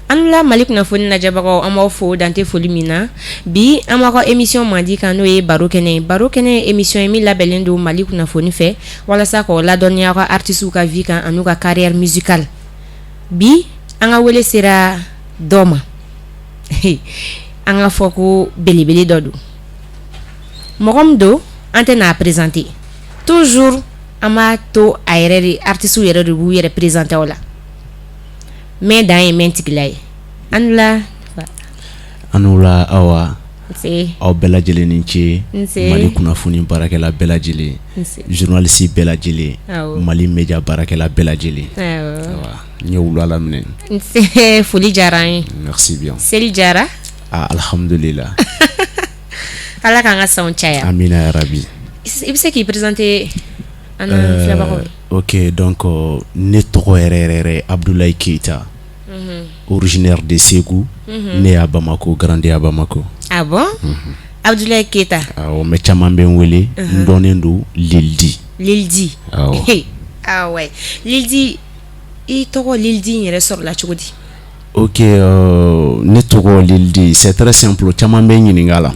An la Mali kunnafoni lajɛbagaw, an b'aw fo dan tɛ foli min na. Bi, an b'aw ka émission mandi kan, n'o ye Baro Kɛnɛ. Baro Kɛnɛ ye émission ye min labɛnnen don Mali kunnafoni fɛ walasa k'aw ladɔnniya aw ka artistes ka vie kan an'u ka carrière musicale. Bi, an ka wele sera dɔ ma, an ka fɔ ko belebele dɔ don, mɔgɔ min don, an tɛ n'a présenter. Toujours an b'a to a yɛrɛ de, artistes yɛrɛ de b'u yɛrɛ présenter aw la. Mɛ dan ye mɛn tigila ye. An la. An la, awa. Aw bɛɛ lajɛlen ni ce. Mali kunnafoni baarakɛla bɛɛ lajɛlen, journaliste bɛɛ lajɛlen, Mali média baarakɛla bɛɛ lajɛlen, n ye wula laminɛ. Foli diyara an ye. Merci bien. Seli diyara? Ah, alhamdulillah. Ala k'an ka sanw caya. Amina yarabi. I bɛ se k'i présenter an filɛbagaw ye? Ok, donc ne tɔgɔ yɛrɛ yɛrɛ yɛrɛ, Abdoulaye Keita, originaire de Ségou, né à Bamako, grandi à Bamako. Ah bon, Abdoulaye Keita. Awɔ, mais caman bɛ n wele, n dɔnnen don Lil D. Lil D. Awɔ. Ah ouais, Lil D, i tɔgɔ Lil D in yɛrɛ sɔrɔla cogo di? Ok, ne tɔgɔ Lil D, c'est très simple, caman bɛ n ɲininka la.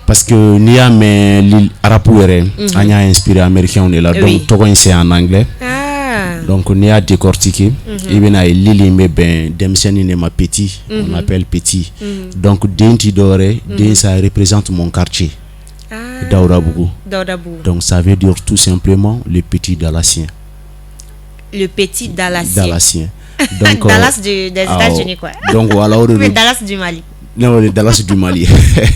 Parce que n'i y'a mɛn Lil, rap yɛrɛ, an y'a inspiré américain de la, donc tɔgɔ in, c'est en anglais. Donc n'i y'a décortiquer, i bɛna ye Lil in bɛ bɛn denmisɛnnin de ma, petit, on appelle petit. Donc den ti dɔwɛrɛ, den, ça représente mon quartier. Daoudabougou. Daoudabougou. Donc ça veut dire tout simplement le petit Dallasien. Le petit Dallasien. Dallasien. Donc Dallas des États-Unis quoi. Donc voilà, o de don. Dallas du Mali. Non, le Dallas du Mali.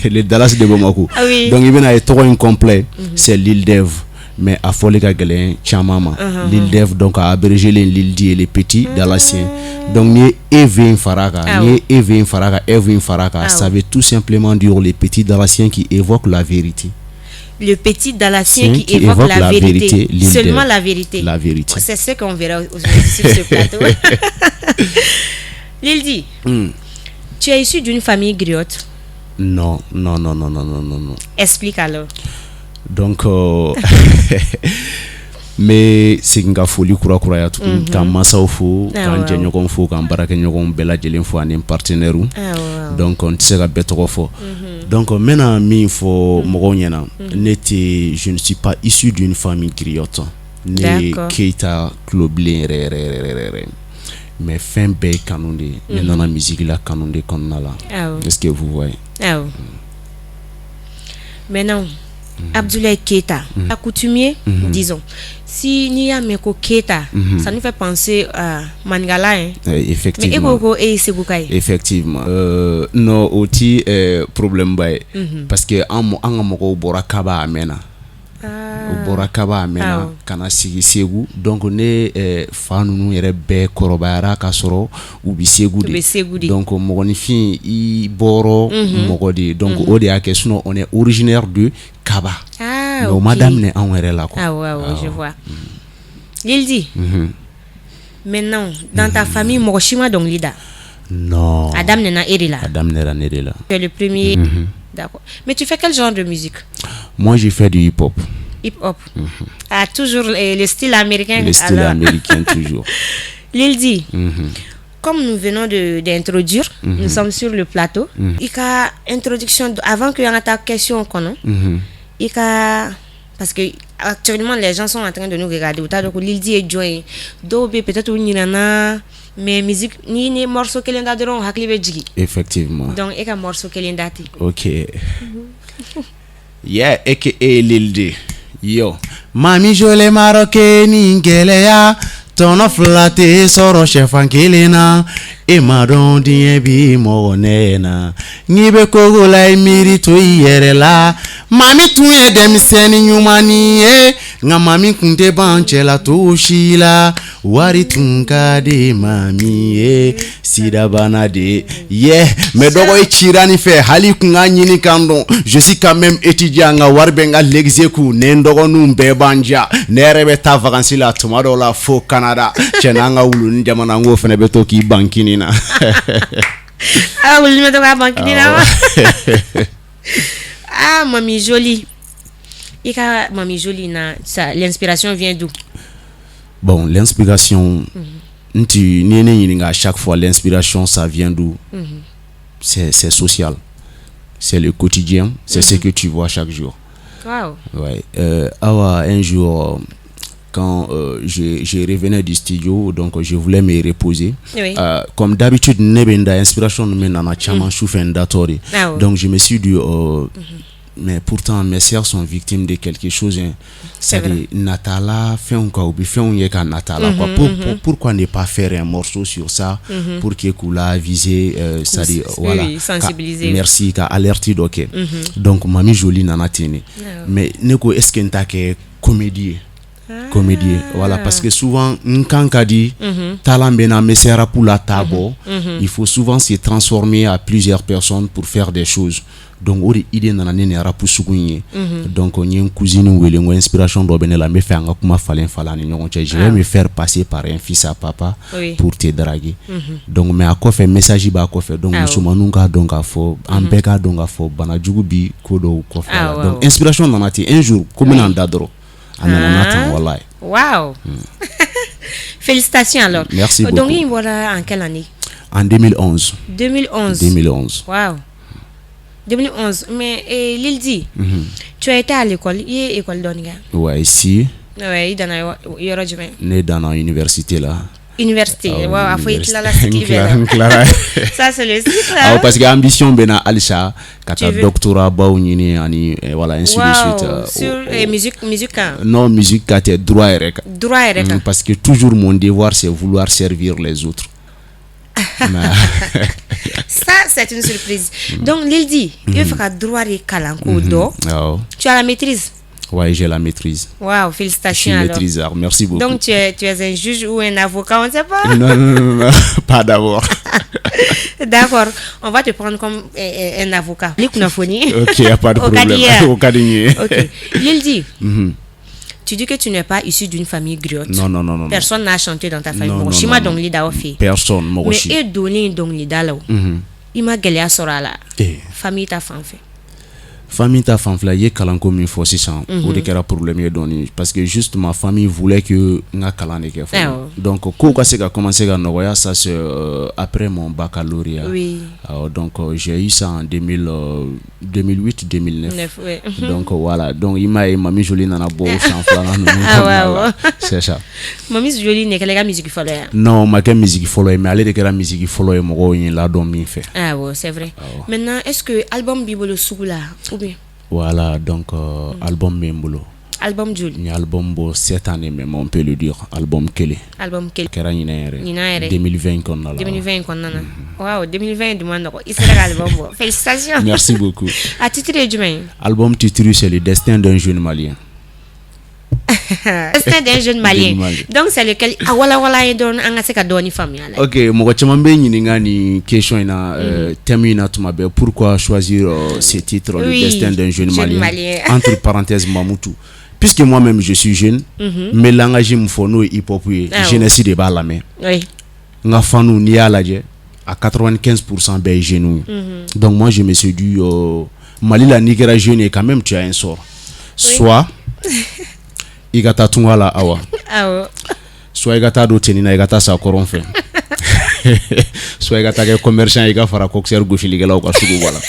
Le Dallas de Bamako. Ah oui. Donc i bɛna ye tɔgɔ in complet, c'est Lil Dev. Mais a fɔli ka gɛlɛn caman ma. Lil Dev, donc a abrégé Lil D et le petit Dallasien. Donc n'i ye EV in fara kan, n'i ye EV in fara kan, EV in fara kan, ça veut tout simplement dire le petit Dallasien qui évoque la vérité. Le petit Dallasien qui évoque la vérité. Seulement la vérité. La vérité. C'est ce qu'on verra aujourd'hui sur ce plateau. Lil D, tu es issu d'une famille griotte? Non, non, non, non, non, non, non, non. Explique alors. Donc, n bɛ segin ka foli kura kuraya tuguni, ka mansaw fo, k'an jɛɲɔgɔnw fo, k'an baarakɛɲɔgɔnw bɛɛ lajɛlen fo ani partenaires. Donc n tɛ se ka bɛɛ tɔgɔ fɔ. Donc n bɛna min fɔ mɔgɔw ɲɛna, ne tɛ, je ne suis pas issu d'une famille griotte. Ne ye Keyita tulobilen yɛrɛ yɛrɛ yɛrɛ yɛrɛ. Mais fɛn bɛɛ ye kanu de ye. Ne nana musique la kanu de kɔnɔna la. Est-ce que vous voyez? Awɔ. Maintenant, Abdoulaye Keita, coutumier, disons. Si n'i y'a mɛn ko Keita, ça nous fait penser à Maninkala, hein. Effectivement. Mais e ko ko e ye Seguka ye. Effectivement. Non, o ti problème ba ye. Parce que an ka mɔgɔw bɔra Kaba a mɛnna. U bɔra Kaba a mɛnna ka na sigi Segu. Donc ne fa ninnu yɛrɛ bɛɛ kɔrɔbayara ka sɔrɔ u bɛ Segu de. U bɛ Segu de. Donc mɔgɔninfin, i bɔrɔ mɔgɔ de ye. Donc o de y'a kɛ, sinon on est originaire de Kaba. Ah, mais o ma daminɛ anw yɛrɛ la quoi. Awɔ, awɔ, je vois. Lil D. Maintenant, dans ta famille, mɔgɔ si ma dɔnkili da? Non. A daminɛna e de la. A daminɛra ne de la. Tu es le premier. D'accord. Mais tu fais quel genre de musique? Moi, j'ai fait du hip-hop. Hip-hop. Ah, toujours le style américain. Le style alors. Américain, toujours. Lil D, comme nous venons d'introduire, nous sommes sur le plateau. I ka introduction, avant que y ait ta question kɔnɔ, i ka, parce que actuellement les gens sont en train de nous regarder. U t'a dɔn ko Lil D ye jɔn ye. Dɔw bɛ peut-être u ɲinɛna, mais musique ni ni morceau kelen da dɔrɔn, u hakili bɛ jigin. Effectivement. Donc e ka morceau kelen da ten. Ok. Yeah, aka Lil D. Yo. Mami Jole Maroke ni gɛlɛya tɔnɔ fila tɛ sɔrɔ sɛfan kelen na, e ma dɔn diɲɛ bi mɔgɔ nɛ na, n'i bɛ kogo la, i miiri to i yɛrɛ la. Mami tun ye denmisɛnnin ɲumanni ye, nka mami tun tɛ ban cɛla to si la. Wari tun ka di mami ye, sidabana de ye. Mais dɔgɔ i cira nin fɛ, hali kun ka ɲini kan dɔn. Je suis quand même étudiant, nka wari bɛ n ka l'exe kun. Ne n dɔgɔninw bɛɛ b'an diya. Ne yɛrɛ bɛ taa vacances la tuma dɔw la fo Canada. Cɛ, n'an ka wulunin jamana, n k'o fana bɛ to k'i ban kini na. Ah, wulunin bɛ to k'a ban kini na wa? Ah, Mami Jolie. I ka Mami Jolie na, ça, l'inspiration vient d'où? Bon, l'inspiration N ti n'i ye ne ɲininka, à chaque fois, l'inspiration, ça vient d'où? C'est social, c'est le quotidien, c'est ce que tu vois chaque jour. Ouais. Awa, un jour, quand je revenais du studio, donc je voulais me reposer. Comme d'habitude, ne bɛ n da, inspiration ninnu bɛ nana caman sufɛ n datɔ de. Donc je me suis dit, mais pourtant mes sœurs sont victimes de quelque chose, hein. C'est vrai. C'est-à-dire natala fɛnw quoi, u bɛ fɛnw ye ka nata la quoi. Pourquoi ne pas faire un morceau sur ça pour que k'u la aviser, c'est-à-dire voilà, sensibiliser. Merci, ka alerte dɔ kɛ. Donc Mami Jolie nana ten de. Mais ne ko, est ce que n t'a kɛ comédie ye? Comédie, voilà, parce que souvent n kan ka di talan bɛ na, n bɛ se rap la t'a bɔ. Il faut souvent se transformer à plusieurs personnes pour faire des choses. Donc o de idée nana ne ni rap sugu in ye. Donc n ye n cousine wele, n ko inspiration dɔ bɛ ne la, n bɛ fɛ an ka kuma falen falen ani ɲɔgɔn cɛ. Je vais me faire passer par un fils à papa pour te draguer. Donc, mais a kɔfɛ, message b'a kɔfɛ. Donc musomaninw k'a dɔn k'a fɔ, an bɛɛ k'a dɔn k'a fɔ banajugu bi ko dɔw kɔfɛ la. Donc inspiration nana ten, un jour ko n bɛna n da dɔrɔn, a nana na tan, walayi. Waouh. Félicitations alors. Merci beaucoup. Donc, il bɔra en quelle année? En 2011. 2011. 2011. Waouh. 2011. Mais Lil D, tu as été à l'école. I ye école dɔɔni kɛ? Ouais, ici. Ouais, i danna yɔrɔ jumɛn? Ne danna université la. Université. Awɔ, Waaw, a fɔ i université. tilala cycle bɛɛ la. N tilara. Ça, c'est le cycle, Awɔ, hein? parce que ambition bɛ na halisa ka taa Tu veux- doctorat baw ɲini ani voilà, ainsi de suite. Sur musique, musique kan? Non, musique ka tɛ, droit yɛrɛ kan. Droit yɛrɛ kan. Parce que toujours mon devoir, c'est vouloir servir les autres. Mais- Ça, c'est une surprise. Donc, Lil D, i bɛ fɛ ka droit de kalan k'o dɔn. Awɔ. Tu as la maîtrise? Ouais, j'ai la maîtrise. Waouh, Je suis félicitations alors. Maîtrisard, merci beaucoup. Donc, tu es un juge ou un avocat, on ne sait pas. Non, non, non, non, pas d'abord. D'accord, on va te prendre comme un avocat. Les kunnafoni. Ok, y a pas de O ka problème. di ye. O ka di n ye. Ok. Lil D, tu dis que tu n'es pas issu d'une famille griotte. Non, non, non, non. Personne n'a chanté dans ta famille. Non, Mɔgɔ non, si ma non, non. dɔnkili da aw fɛ yen. Personne, mɔgɔ Mais si. e donnen dɔnkilida la o, i ma gɛlɛya sɔrɔ a la? Eh. Famille ta fan fɛ. Famille ta fanfɛla, i ye kalanko min fɔ sisan, o de kɛra problème ye dɔɔni, parce que juste ma famille voulait que n ka kalan de kɛ fɔlɔ. Donc kow ka se ka commencer ka nɔgɔya, ça c'est après mon baccalauréat. Awɔ, donc j'ai eu ça en 2000, 2008 2009. Neuf, ouais. Donc voilà, donc i m'a ye, Mami Jolie nana bɔ o san filanan ninnu Ah, kɔnɔna ouais, la. ouais. C'est ça. Mami Jolie ne kɛla i ka musique fɔlɔ ye? Non, o ma kɛ musique fɔlɔ ye, mais ale de kɛra musique fɔlɔ ye mɔgɔw ye n ladɔn min fɛ. Ah ouais, c'est vrai. Maintenant, est-ce que album b'i bolo sugu la ou bien? Voilà, donc album bɛ n bolo. Album joli? N ye album bɔ cette année même, on peut le dire, album kelen. Album kelen. Kɛra ɲinɛ yɛrɛ. Ɲinan yɛrɛ. 2020 kɔnɔna la. 2020 kɔnɔna na. Waaw, 2020 dun ma nɔgɔ. I sera ka album bɔ. Félicitations. Merci beaucoup. A titre ye jumɛn ye? Album titre, c'est Le destin d'un jeune Malien. Destin d'un jeune Malien. Malien. Donc c'est lequel? A wala wala ye dɔɔni, an ka se ka dɔɔni faamuya a la. Ok, mɔgɔ caman bɛ ɲininka nin question in na, thème in na tuma bɛɛ, pourquoi choisir ce titre, Le destin d'un jeune jeune Malien, Malien. Entre parenthèses Mamoutou. Puisque moi-même je suis jeune, n bɛ langage min fɔ, n'o ye hip hop ye, jeunesse de b'a lamɛn. N ka fanu, n'i y'a lajɛ, à 95% bɛɛ ye jeunes ye. Donc moi je me suis dit, Mali la, n'i kɛra jeune ye, quand même tu as un sort. Soit i ka taa tunga la, awa. Soit i ka taa don tenue na, i ka taa sa kɔrɔn fɛ. Soit i ka taa kɛ commerçant, i ka fara coxeur gosilikɛlaw ka sugu bɔ la.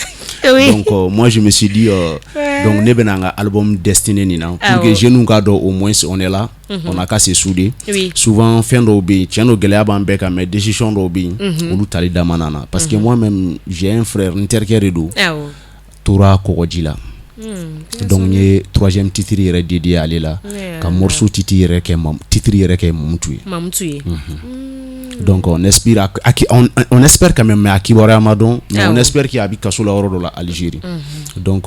Donc moi je me suis dit, donc ne bɛna n ka album destiné nin na pour que jeunes k'a dɔn, au moins on est là, on a qu'à se souder. Souvent fɛn dɔw bɛ yen, tiɲɛ don, gɛlɛya b'an bɛɛ kan, mais décision dɔw bɛ yen, olu tali da man na, parce que moi même j'ai un frère, n terikɛ de don, tora kɔgɔji la. Donc n ye troisième titre yɛrɛ dédié ale la, ka morceau titre yɛrɛ kɛ Mamutu ye. Mamutu ye. Donc on espère on espère quand même, mais a kibaruya ma dɔn, mais on espère qu'il a bɛ kaso la yɔrɔ dɔ la Algérie. Donc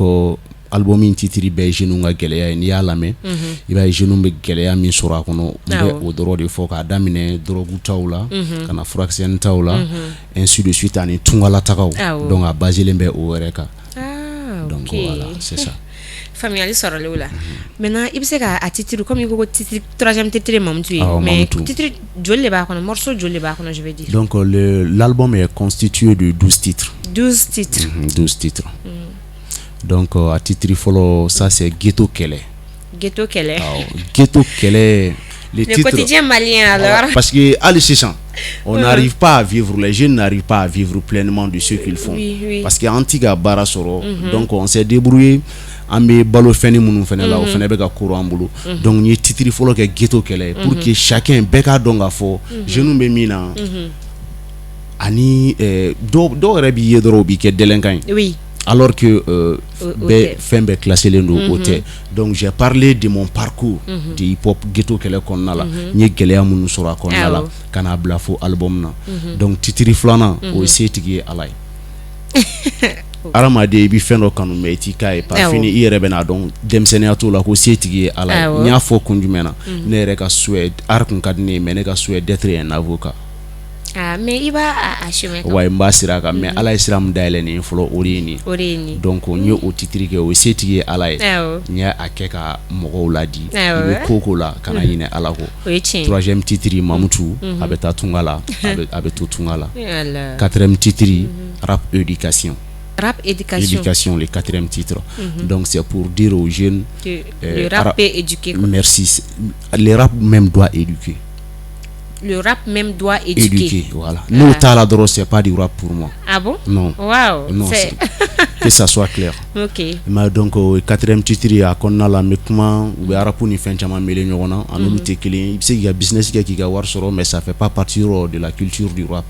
album in titre bɛɛ ye jeunes ka gɛlɛya ye. N'i y'a lamɛn, i b'a ye jeunes bɛ gɛlɛya min sɔrɔ a kɔnɔ. N bɛ o dɔrɔn de fɔ, k'a daminɛ drogue taw la, ka na furakisɛnin taw la, ainsi de suite, ani tungalatagaw. Donc a basé len bɛ o yɛrɛ kan. Donc voilà, c'est ça. Faamuyali sɔrɔla o la. Maintenant, i bɛ se ka a titre, comme i ko ko titre, troisième titre ye Mamutu ye, mais titre joli de b'a kɔnɔ, morceau joli de b'a kɔnɔ, je veux dire? Donc l'album est constitué de 12 titres. 12 titres. 12 titres. Donc a titre fɔlɔ, ça c'est Ghetto Kɛlɛ. Ghetto Kɛlɛ. Awɔ, Ghetto Kɛlɛ. Le titre, quotidien malien alors. Parce que hali sisan On n'arrive pas à vivre, les jeunes n'arrivent pas à vivre pleinement de ce qu'ils font. Parce que an ti ka baara sɔrɔ, donc on s'est débrouillé. An bɛ balo fɛnni minnu fɛnɛ la, o fɛnɛ bɛ ka koro an bolo. Donc n ye titre fɔlɔ kɛ ghetto kɛlɛ ye pour que chacun, bɛɛ k'a dɔn k'a fɔ jeunes bɛ min na. Ani dɔw yɛrɛ b'i ye dɔrɔn, u b'i kɛ délinquant ye. Alors que bɛɛ fɛn bɛɛ classé len don, o tɛ. Donc j'ai parlé de mon parcours de hip hop ghetto kɛlɛ kɔnɔna la, n ye gɛlɛya minnu sɔrɔ a kɔnɔna la ka n'a bila fo album na. Donc titre filanan, o ye setigi ye Ala ye. Hadamaden, i bɛ fɛn dɔ kanu, mais i t'i k'a ye. Par fini, i yɛrɛ bɛn'a dɔn denmisɛnninya t'o la ko setigi ye Ala ye. N y'a fɔ kun jumɛn na? Ne yɛrɛ ka souhait, art kun ka di ne ye, mais ne ka souhait d'être un avocat. Ah, mais i b'a a chemin kan. Wa n b'a sira kan, mais Ala ye sira min dayɛlɛ nin ye fɔlɔ, o de ye nin ye. O de ye nin ye. Donc n ye o titre kɛ, o ye setigi ye Ala ye. N ye a kɛ ka mɔgɔw ladi, i bɛ ko o ko la, kana ɲinɛ Ala kɔ. O ye tiɲɛ ye. Troisième titre, Mamutu, a bɛ taa tunga la, a bɛ to tunga la. Quatrième titre, rap éducation. Rap éducation. Éducation, le quatrième titre. Donc c'est pour dire aux jeunes que le rap peut éduquer, quoi. Merci. Le rap même doit éduquer. Le rap même doit éduquer. Éduquer, voilà. N'o t'a la dɔrɔn, c'est pas du rap pour moi. Ah bon? Non. Waouh. Non, que ça soit clair. Mais donc o quatrième titre, a kɔnɔna la, n bɛ kuma, u bɛ rap ni fɛn caman mêler ɲɔgɔn na, a n'olu tɛ kelen ye. I bɛ se k'i ka business kɛ k'i ka wari sɔrɔ, mais ça fait pas partie de la culture du rap.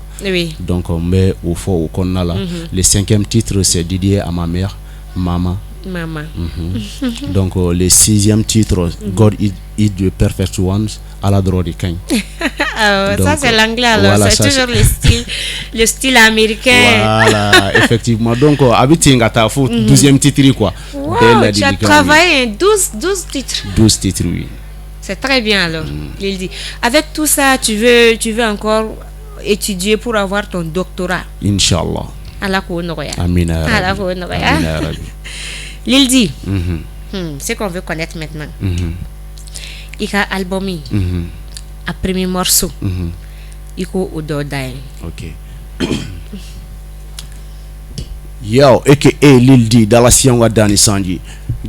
Donc n bɛ o fɔ o kɔnɔna la. Le cinquième titre, c'est dédié à ma mère, Mama. Mama. Donc le sixième titre, God is the perfect one, Ala dɔrɔn de ka ɲi. Ça c'est l'anglais alors, voilà, c'est toujours le style américain. Voilà, effectivement. Donc a bɛ ten ka taa fo 12e titre, quoi. Wow, tu as travaillé 12, 12 titres. 12 titres, oui. C'est très bien alors, Lil D. Avec tout ça, tu veux encore étudier pour avoir ton doctorat? Inch'Allah. Ala k'o nɔgɔya. Amina ya Ala Rabbi. K'o nɔgɔya. Amina ya Rabbi. Lil D. Ce qu'on veut connaître maintenant. I ka album in, a premier morceau, i ko o dɔ da ye. Ok. Yo, aka Lil D, Dalasiyanw ka dan ni sanji.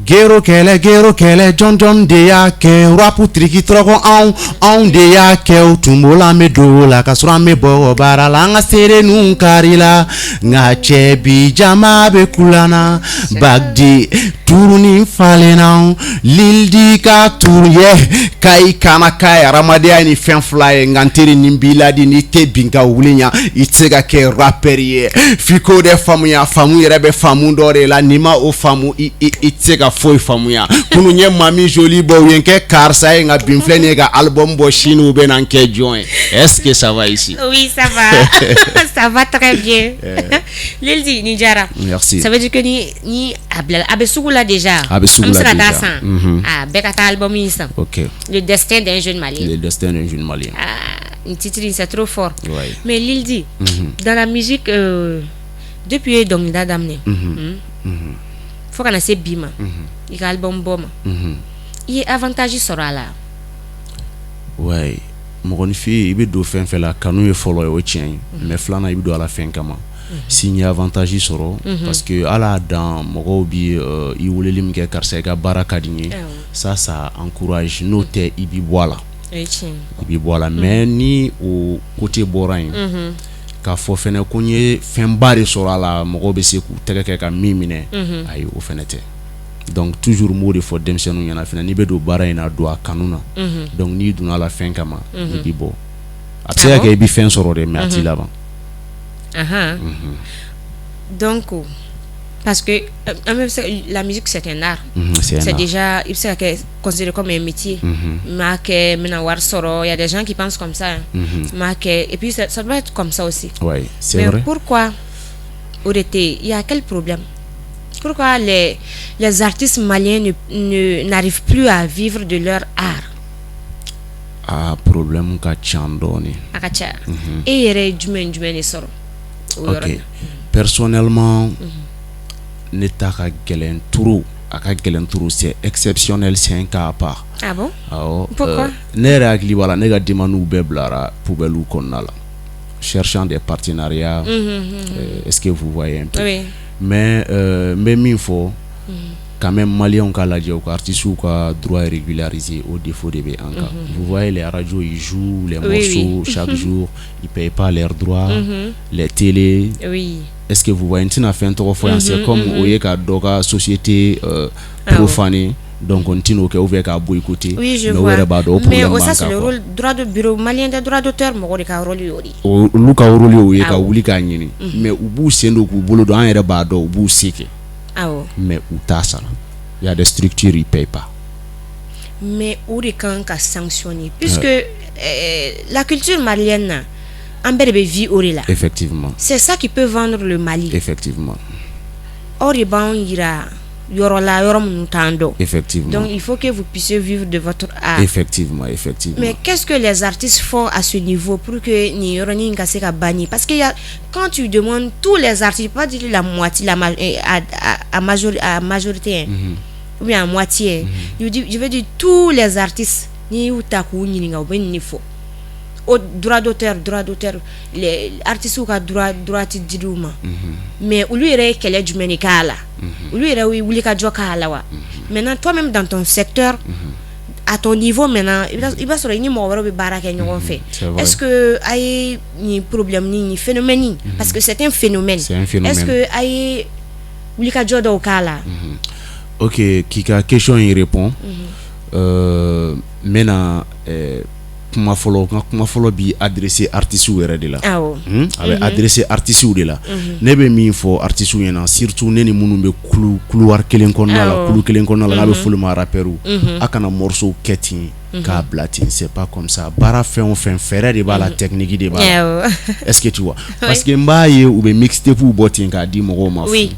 Ghetto kɛlɛ, ghetto kɛlɛ, jɔn jɔn de y'a kɛ? Rap tiriki tɔrɔkɔ, anw anw de y'a kɛ. O tun b'o la, an bɛ don o la ka sɔrɔ an bɛ bɔ baara la, an ka seere ninnu kari la. Nka cɛ bi jama bɛ kulan na, Bagdi turunin falenna, Lil D ka turu ye kayi kana ka ye hadamadenya ni fɛn fila ye. Nka n teri, nin b'i ladi, n'i tɛ bin ka wuli ɲa, i tɛ se ka kɛ rappeur ye. F'i k'o de faamuya. Faamu yɛrɛ bɛ faamu dɔ de la, n'i ma o faamu, i tɛ se ka foyi faamuya. Kunun ye Mami Joli bɔ, u ye n kɛ karisa ye, nka bin filɛ nin ye ka album bɔ, sini u bɛ na n kɛ jɔn ye? Est-ce que ça va ici? Oui, ça va. Ça va très bien. Lil D, nin diyara. Merci. Ça veut dire que ni a bila, a bɛ sugu la déjà. A bɛ sugu An bɛ se la ka taa déjà. san. Ah, bɛɛ ka taa album in san. Ok. Le destin d'un jeune Malien. Le destin d'un jeune Malien. Ah, une titre, c'est trop fort. Mais Lil D, dans la musique, depuis ye dɔnkilida daminɛ, fo ka na se bi ma, i ka album bɔ ma, i ye avantage sɔrɔ a la? Ouais, mɔgɔninfin, i bɛ don fɛn fɛn la, kanu ye fɔlɔ ye, o ye tiɲɛ ye, mais filanan, i bɛ don a la fɛn kama. Si n ye avantage sɔrɔ, parce que ala y'a dan, mɔgɔw bi i weleli min kɛ, karisa, i ka baara ka di n ye. Ça encourage. N'o tɛ, i bi bɔ a la. O ye tiɲɛ ye. I bi bɔ a la, mais ni o côté bɔra yen, k'a fɔ fɛnɛ ko n ye fɛnba de sɔrɔ a la, mɔgɔw bɛ se k'u tɛgɛ kɛ ka min minɛ, ayi, o fɛnɛ tɛ. Donc toujours n b'o de fɔ denmisɛnninw ɲɛna fɛnɛ, n'i bɛ don baara in na, don a kanu na. Donc n'i donna a la fɛn kama, i bi bɔ. A bɛ se ka kɛ i bi fɛn sɔrɔ dɛ, mais a t'i laban. Ahan. Donc, parce que la musique, c'est un art. C'est un C'est art. déjà, il se kɛ considéré comme un métier. M'a kɛ, n bɛna wari sɔrɔ. Il y a des gens qui pensent comme ça, hein. M'a kɛ, et puis ça doit être comme ça aussi. Ouais, c'est Mais vrai. pourquoi o de tɛ yen? Il y a quel problème? Pourquoi les artistes maliens ne n'arrivent plus à vivre de leur art? Ah, problème ka ca dɔɔnin. A ka ca. E yɛrɛ ye jumɛn jumɛn de sɔrɔ o yɔrɔ Ok, la? Personnellement, ne ta ka gɛlɛn trop, a ka gɛlɛn trop, c'est exceptionnel, c'est un cas à part. Ah bon? Awɔ. Pourquoi? Ne yɛrɛ hakili b'a la, ne ka demande bɛɛ bilara poubelle kɔnɔna la, cherchant des partenariats. Est-ce que vous voyez un peu? Oui. Mais n bɛ min fɔ Quand même, maliyɛnw ka lajɛ u ka artistes ka droit régulariser. O défaut de bɛ an kan. Vous voyez, les radios, ils jouent les morceaux chaque jour, ils payent pas leurs droits, les télés. Est-ce que vous voyez? N tɛna fɛn tɔgɔ fɔ yan, c'est comme o ye ka dɔ ka société profaner, donc n tɛn'o kɛ ou bien k'a boycotter. Oui, je mais o vois. Yɛrɛ b'a dɔn o Mais problème o b'an ça, c'est kan le quoi. rôle droit de bureau malien des droits d'auteur, mɔgɔ de ka rôle y'o de ye. Olu ka rôle y'o ye ka wuli k'a ɲini, mais u b'u sen don k'u bolo don, an yɛrɛ b'a dɔn u b'u se kɛ, mais u t'a sara. Il y a des structures, ils payent pas. Mais o de kan ka sanctionner, puisque la culture malienne na, an bɛɛ de bɛ vit o de la. C'est ça qui peut vendre le Mali. Aw de b'anw yira yɔrɔ la, yɔrɔ minnu t'an dɔn. Donc il faut que vous puissiez vivre de votre art. Effectivement, effectivement. Mais qu'est-ce que les artistes font à ce niveau pour que nin yɔrɔnin ka se ka banni? Parce que y a, quand tu demandes tous les artistes, pas dire la moitié, la ma- à majorité, hein, ou bien à moitié, hein, je veux dire tous les artistes, n'i y'u ta k'u ɲininka, u bɛ nin de fɔ. O droit d'auteur, droit d'auteur, les artistes ka droit ti dir'u ma. Mais olu yɛrɛ ye kɛlɛ jumɛn de k'a la? Olu yɛrɛ ye wuli ka jɔ k'a la wa? Maintenant, toi-même, dans ton secteur, à ton niveau maintenant, i b'a sɔrɔ i ni mɔgɔ wɛrɛw bɛ baara kɛ ɲɔgɔn fɛ. C'est vrai. Est-ce que a ye nin problème ni nin phénomène in, parce que c'est un phénomène. C'est un phénomène. Est-ce que a ye wuli ka jɔ dɔw k'a la? Ok, k'i ka question in répond, n bɛna kuma fɔlɔ, n ka kuma fɔlɔ bi adresser artistes yɛrɛ de la. A bɛ adresser artistes de la. Ne bɛ min fɔ artistes ɲɛna, surtout ne ni minnu bɛ kulu couloir kelen kɔnɔna la, kulu kelen kɔnɔna la, n'a bɛ f'olu ma rappeurs, a kana morceau kɛ ten k'a bila ten, c'est pas comme ça. Baara fɛn o fɛn, fɛɛrɛ de b'a la, technique de b'a la. Est-ce que tu vois? Parce que n b'a ye u bɛ mixtape bɔ ten k'a di mɔgɔw ma fu.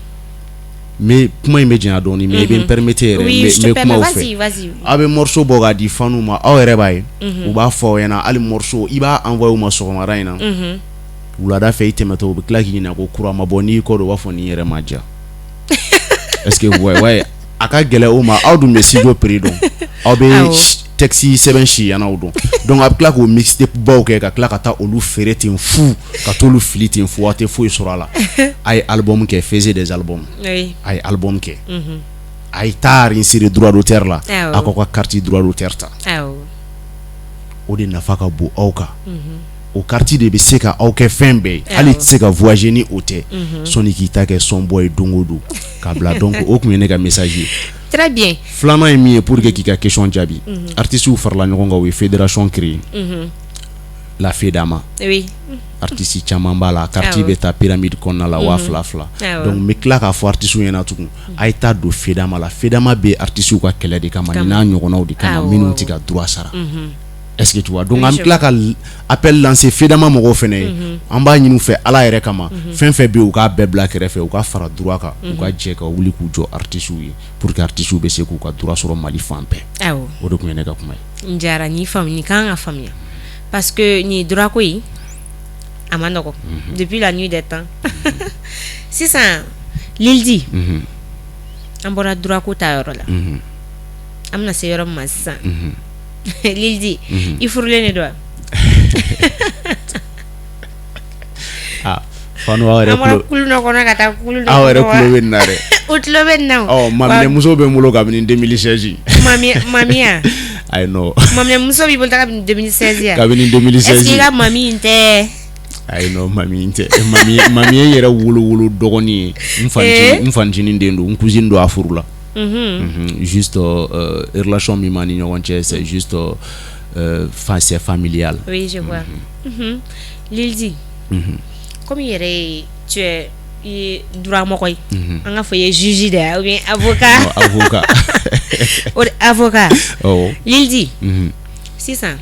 Mais kuma in bɛ janya dɔɔni, mais i bɛ n permettre yɛrɛ, Oui, je n te bɛ kuma permets. o fɛ. Vas-y, vas-y. A bɛ morceau bɔ k'a di fanu ma, aw yɛrɛ b'a ye, u b'a fɔ aw ɲɛna, hali morceau i b'a envoyer u ma sɔgɔmada in na, wulada fɛ i tɛmɛtɔ, u bɛ tila k'i ɲininka ko kura ma bɔ. N'i kɔ don, u b'a fɔ nin yɛrɛ ma diya. Est-ce que vous voyez? Ouais, a ka gɛlɛ o ma. Aw dun bɛ studio prix dɔn, aw bɛ texte sɛbɛn si yanaw dɔn, donc a bɛ tila k'o mixtape baw kɛ ka tila ka taa olu feere ten fu, ka t'olu fili ten fu, aw tɛ foyi sɔrɔ a la. A ye album kɛ, faisez des albums. A ye album kɛ, a ye taa insérer droit d'auteur la, a k'aw ka carte droit d'auteur ta. O de nafa ka bon aw kan. O carte de bɛ se ka aw kɛ fɛn bɛɛ ye, hali i tɛ se ka voyager ni o tɛ, sɔnni k'i ta kɛ son bɔ ye don o don k'a bila. Donc o tun ye ne ka message ye. Très bien. Filanan ye min ye, pour que k'i ka question jaabi, artistes farala ɲɔgɔn kan, u ye fédération créer, la FEDAMA. Artiste caman b'a la, carte bɛ taa pyramide kɔnɔna la 2000 2000. Donc n bɛ tila k'a fɔ artistes ɲɛna tugun, a ye taa don FEDAMA la. FEDAMA bɛ artistes ka kɛlɛ de kama, nin n'a ɲɔgɔnnaw de kama, minnu tɛ ka droit sara. Est-ce que tu vois? Donc an bɛ tila ka appel lancer FEDAMA mɔgɔw fɛnɛ ye. An b'a ɲini u fɛ Ala yɛrɛ kama, fɛn fɛn bɛ yen, u k'a bɛɛ bila kɛrɛfɛ, u ka fara droit kan, u ka jɛ ka wuli k'u jɔ artistes ye pour que artistes bɛ se k'u ka droit sɔrɔ Mali fan bɛɛ. O de tun ye ne ka kuma ye. N diyara ni faamu, nin kan ka faamuya, parce que nin droit ko in a ma nɔgɔ depuis la nuit des temps. Sisan, Lil D, an bɔra droit ko ta yɔrɔ la, an bɛna se yɔrɔ min ma sisan, Lil D, i furulen de don wa? Ah, Fanu, aw yɛrɛ An bɔra tulo kulu dɔ kɔnɔ ka taa kulu dɔ aw yɛrɛ kɔnɔ wa? Tulo bɛ nin na dɛ. O tulo bɛ nin na o. Ɔ, maminɛmuso bɛ n bolo kabini 2016. Mami, mamiya? Ayi, non. Maminɛmuso b'i bolo kabini 2016 ya? Kabini Est ce que 2016. i ka mami in tɛ? Ayi, non, mami in tɛ. Mami, mami ye n yɛrɛ wolo wolo dɔgɔnin ye, n fanicinin, n fanicinin den don, n cousine don, a furu la. Juste relation min b'an ni ɲɔgɔn cɛ, c'est juste c'est familial. Oui, je vois. Lil D, comme i yɛrɛ ye, tu es, i ye droit mɔgɔ ye, an ka fɔ i ye juge de ye ou bien avocat? Non, avocat. O de avocat. Awɔ. Lil D, sisan,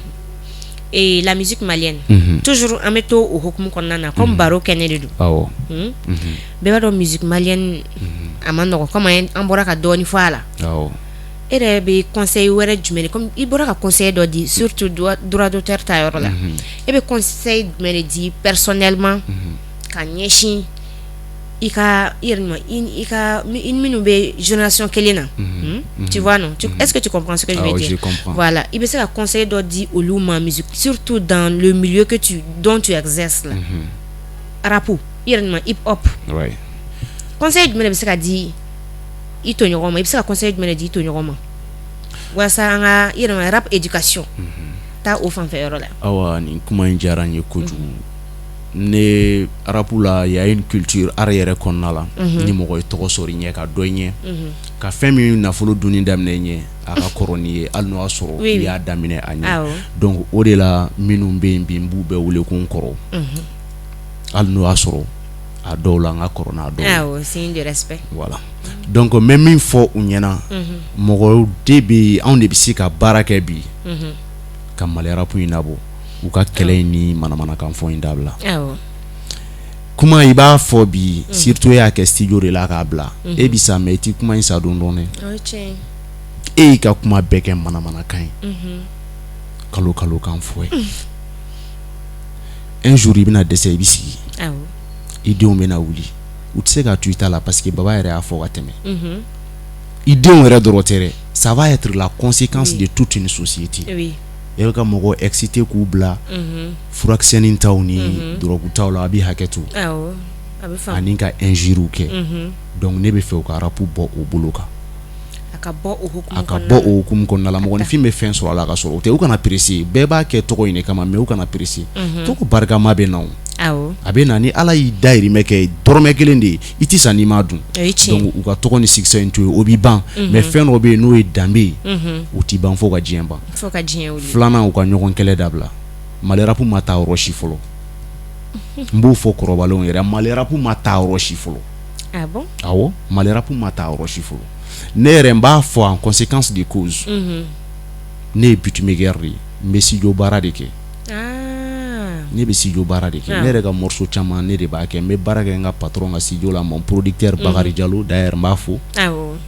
et la musique malienne, toujours an bɛ to o hukumu kɔnɔna na, comme baro kɛnɛ de don. Bɛɛ b'a dɔn musique malienne a ma nɔgɔ, comme an bɔra ka dɔɔni fɔ a la. E yɛrɛ bɛ conseil wɛrɛ jumɛn de, comme i bɔra ka conseil dɔ di, surtout droit d'auteur ta yɔrɔ la, e bɛ conseil jumɛn de di personnellement ka ɲɛsin i ka i yɛrɛ ma, i ka i minnu bɛ génération kelen na? Tu vois, non? Est-ce que tu comprends ce que je veux Ah oui, dire? je comprends. Voilà, i bɛ se ka conseil dɔ di olu ma, musique, surtout dans le milieu que tu dont tu exerces là, rap, i yɛrɛ ma, hip hop, conseil jumɛn de bɛ se ka di? i tɔɲɔgɔn ma? I bɛ se ka conseil jumɛn de di i tɔɲɔgɔn ma walasa an ka i yɛrɛ rap éducation taa o fanfɛ yɔrɔ la? Awa, nin kuma in diyara n ye kojugu. Ne rap la, y a une culture art yɛrɛ kɔnɔna la. Ni mɔgɔ ye tɔgɔ sɔrɔ i ɲɛ, ka dɔ i ɲɛ, ka fɛn min nafolo dunni daminɛ i ɲɛ, a ka kɔrɔ n'i ye, hali n'o y'a sɔrɔ i y'a daminɛ a ɲɛ. Donc o de la, minnu bɛ yen bi, n b'u bɛɛ wele ko n kɔrɔ, hali n'o y'a sɔrɔ a dɔw la n ka kɔrɔ n'a dɔw ye. Awɔ, signe de respect. Voilà, donc n bɛ min fɔ u ɲɛna, mɔgɔw de bɛ yen, anw de bɛ se ka baara kɛ bi ka Mali rap in labɔ. U ka kɛlɛ in ni manamanakan fɔ in dabila. Kuma i b'a fɔ bi, surtout e y'a kɛ studio de la k'a bila, e bi sa, mais i ti kuma in sa don dɔn dɛ. O ye tiɲɛ ye. E y'i ka kuma bɛɛ kɛ manamanakan ye, kalo kalo kan fɔ ye. Un jour i bɛna dɛsɛ, i bɛ sigi, i denw bɛna wuli, u tɛ se ka to i ta la, parce que baba yɛrɛ y'a fɔ ka tɛmɛ. I denw yɛrɛ dɔrɔn tɛ dɛ, ça va être la conséquence de toute une société. E bɛ ka mɔgɔw exciter k'u bila furakisɛnin taw ni drogue taw la, a bɛ hakɛ to, Awɔ, a bɛ faamu. ani ka injure kɛ. Donc ne bɛ fɛ u ka rap bɔ o bolo kan. A ka bɔ o hukumu A ka kɔnɔna bɔ la. O hukumu kɔnɔna la, mɔgɔninfin bɛ fɛn sɔrɔ a la ka sɔrɔ o tɛ. U kana presser, bɛɛ b'a kɛ tɔgɔ in de kama, mais u kana presser. Tɔgɔ barikama bɛ na o. A bɛ na ni Ala y'i dahirimɛ kɛ dɔrɔmɛ kelen de ye, i tɛ sa n'i m'a dun. O ye tiɲɛ ye. Donc u ka tɔgɔ ni succès in to yen, o b'i ban, mais fɛn dɔ bɛ yen n'o ye danbe ye, o t'i ban fo ka diɲɛ ban. Fo ka diɲɛ wuli. Filanan, u ka ɲɔgɔn kɛlɛ dabila. Mali rap ma taa yɔrɔ si fɔlɔ. N b'o fɔ kɔrɔbalenw yɛrɛ, Mali rap ma taa yɔrɔ si fɔlɔ. Ah bon? Awɔ, Mali rap ma taa yɔrɔ si fɔlɔ. Ne yɛrɛ, n b'a fɔ en conséquence de cause, ne ye beatmaker de ye, n bɛ studio baara de kɛ. Ne bɛ studio baara de kɛ. Ne yɛrɛ ka morceau caman, ne de b'a kɛ. N bɛ baara kɛ n ka patron ka studio la, mon producteur Bakari Jalo d'ailleurs, n b'a fo.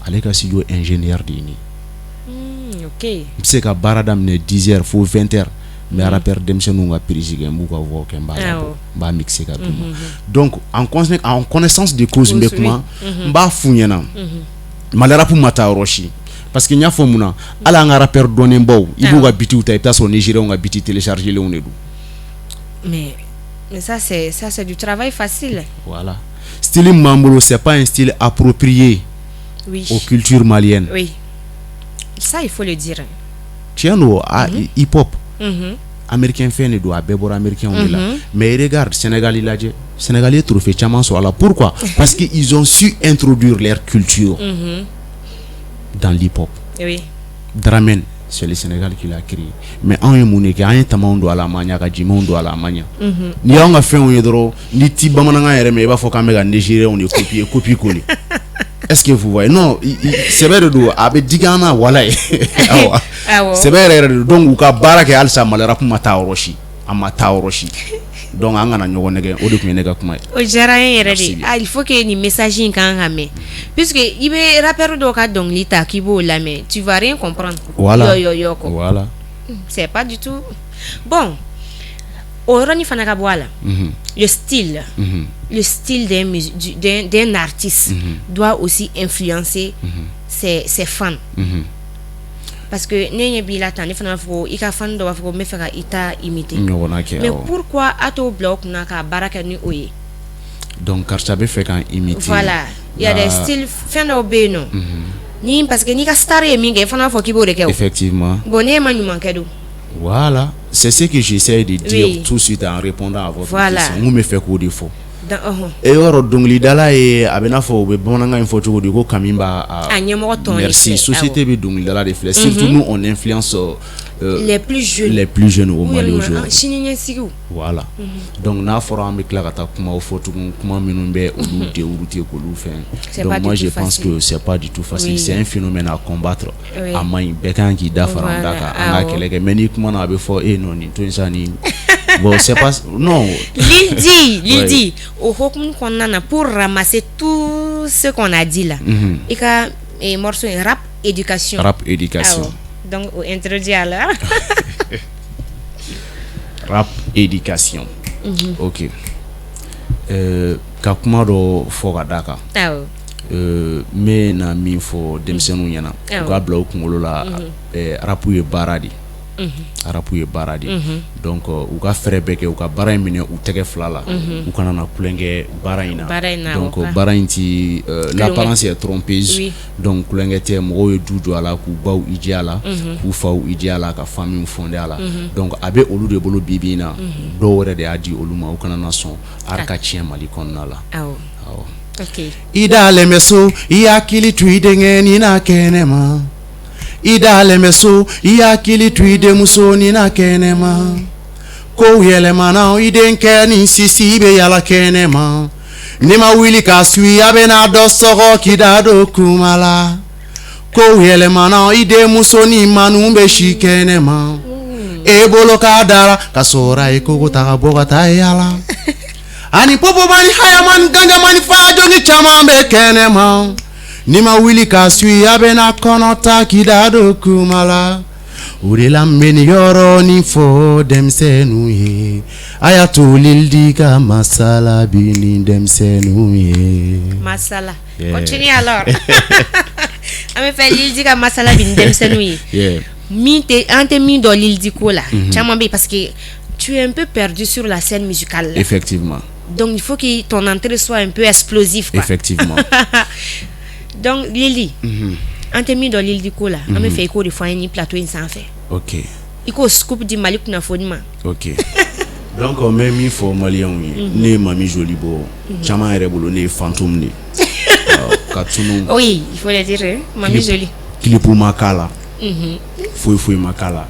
Ale ka studio ingénieur de ye ne ye. N bɛ se ka baara daminɛ 10 heures fo 20 heures, n bɛ rappeur denmisɛnninw ka prise kɛ, n b'u ka voix kɛ, n b'a labɔ, n b'a mixer ka d'u ma. Donc en connaissance de cause n bɛ kuma, n b'a f'u ɲɛna, Mali rap ma taa yɔrɔ si, parce que n y'a fɔ mun na, hali an ka rappeur dɔnnenbaw, i b'u ka beatw ta, i bɛ taa sɔrɔ Nigériens ka beat téléchargé lenw de don. Mais ça, c'est du travail facile. Voilà, style min b'an bolo, c'est pas un style approprié aux cultures maliennes. Oui. Ça, il faut le dire. Tiɲɛ don, a hip hop américain fɛn de don, a bɛɛ bɔra américain de la. Mais regarde Sénégal lajɛ, Sénégal ye trophée caman sɔrɔ a la. Pourquoi? Parce que ils ont su introduire leur culture dans l'hip hop. Dramène, c'est le Sénégal qui l'a créé. Mais anw ye mun de kɛ? An ye tamaw don a la, a ma ɲa, ka jimanw don a la, a ma ɲa. N'i y'anw ka fɛnw ye dɔrɔn, ni ti bamanankan yɛrɛ mɛn, i b'a fɔ k'an bɛ ka Nigériens de copier, copier coller. Est-ce que vous voyez? Non, sɛbɛ de don, a bɛ digi an na, walayi. Awɔ. Sɛbɛ yɛrɛ yɛrɛ de don. Donc u ka baara kɛ halisa, Mali rap ma taa yɔrɔ si. A ma taa yɔrɔ si. Donc an kana ɲɔgɔn nɛgɛ, o de tun ye ne ka kuma ye. O diyara n ye yɛrɛ Merci de. bien. Ah, il faut que nin message in kan ka mɛn, puisque i bɛ rappeur dɔw ka dɔnkili ta k'i b'o lamɛn, tu vas rien comprendre. Voilà. Yɔ yɔ yɔ kɔ. Voilà. C'est pas du tout bon. O yɔrɔnin fana ka bɔ a la. Le style, le style d'un artiste doit aussi influencer ses fans. Parce que ne ɲɛ b'i la tan, ne fana b'a fɔ ko i ka fan dɔ b'a fɔ ko n bɛ fɛ ka i ta imiter. Ɲɔgɔnna kɛ. Mais Awɔ. pourquoi a t'o bila o kunna ka baara kɛ ni o ye? Donc karisa bɛ fɛ k'an imiter. Voilà, il y a des styles, fɛn dɔw bɛ yen nɔ ni, parce que n'i ka star ye min kɛ, i fana b'a fɔ k'i b'o de kɛ o. Effectivement. Bon, ne ma ɲuman kɛ don. Voilà. C'est ce que j'essaie de dire tout de suite en répondant à votre question. N kun bɛ fɛ k'o de fɔ. Ɔhɔn. E yɔrɔ dɔnkilidala ye, a bɛ n'a fɔ u bɛ bamanankan in fɔ cogo di, ko kami b'a A ɲɛmɔgɔ tɔn de Merci. filɛ. Société bɛ dɔnkilidala de filɛ. Surtout nous, on influence Les plus jeunes. les plus jeunes au Mali Ou aujourd'hui. sini ɲɛsigiw. Voilà. Donc n'a fɔra an bɛ tila ka taa kumaw fɔ tugun, kuma minnu bɛ olu dérouter k'olu fɛn. C'est Donc pas du moi tout je pense facile. que c'est pas du tout facile. C'est un phénomène à combattre. A man ɲi, bɛɛ kan k'i da fara an da kan, an ka kɛlɛ kɛ. Mais n'i kumana, a bɛ fɔ e non, nin to yen sa, nin, bon, c'est pas, non. Lil D, Lil D, o hokumu kɔnɔna na, pour ramasser tout ce qu'on a dit là, i ka morceau in, rap éducation. Rap éducation. Awɔ. Donc o introduit a la. Rap éducation. Ok. Ka kuma dɔ fɔ ka d'a kan. N bɛ na min fɔ denmisɛnninw ɲɛna, u k'a bila u kunkolo la, rap ye baara de ye. Rap ye baara de ye. Donc u ka fɛɛrɛ bɛɛ kɛ u ka baara in minɛ u tɛgɛ fila la, u kana na tulonkɛ baara in na. Donc baara in ti, l'apparence est trompeuse. Donc tulonkɛ tɛ. Mɔgɔw ye du jɔ a la, k'u baw i diya a la, k'u faw i diya a la, ka famille fonder a la. Donc a bɛ olu de bolo bi bi in na. Dɔw yɛrɛ de y'a di olu ma. U kana na sɔn art ka tiɲɛ Mali kɔnɔna la. Awɔ, ok. I dalen bɛ so, i hakili to i denkɛnin na kɛnɛ ma. I dalen bɛ so, i hakili to i denmusonin na kɛnɛ ma. Kow yɛlɛmana, i denkɛ ni sisi bɛ yala kɛnɛ ma. N'i ma wuli ka suit, a bɛna dɔ sɔgɔ k'i da don kuma la. Kow yɛlɛmana, i denmusonin manu bɛ si kɛnɛ ma. E bolo ka dara ka sɔrɔ a ye kogo ta ka bɔ ka taa yala. Ani popomani, hayamani, ganjamani, fajɔni caman bɛ kɛnɛ ma. N'i ma wuli ka suit, a bɛna kɔnɔ ta k'i da don kuma la. O de la n bɛ nin yɔrɔnin fɔ denmisɛnninw ye. A y'a to Lil D ka masala bi ni denmisɛnninw ye. Masala. Continue alors. An bɛ fɛ Lil D ka masala bi ni denmisɛnninw ye. Min tɛ, an tɛ min dɔn Lil D ko la. Caman bɛ yen parce que tu es un peu perdu sur la scène musicale là. Effectivement. Donc il faut que ton entrée soit un peu explosive quoi. Effectivement. Donc Lil D, an tɛ min dɔn Lil D ko la, an bɛ fɛ i k'o de fɔ an ye nin plateau in sanfɛ. Ok. I k'o scoop di Mali kunnafoni ma. Ok. Donc n bɛ min fɔ maliyɛnw ye, ne ye Mami Jolie bɔ, caman yɛrɛ bolo ne ye fantôme de ye. Ka tunu. Oui, il faut le dire, hein? Mami Jolie. Clip ma k'a la. Foyi foyi ma k'a la.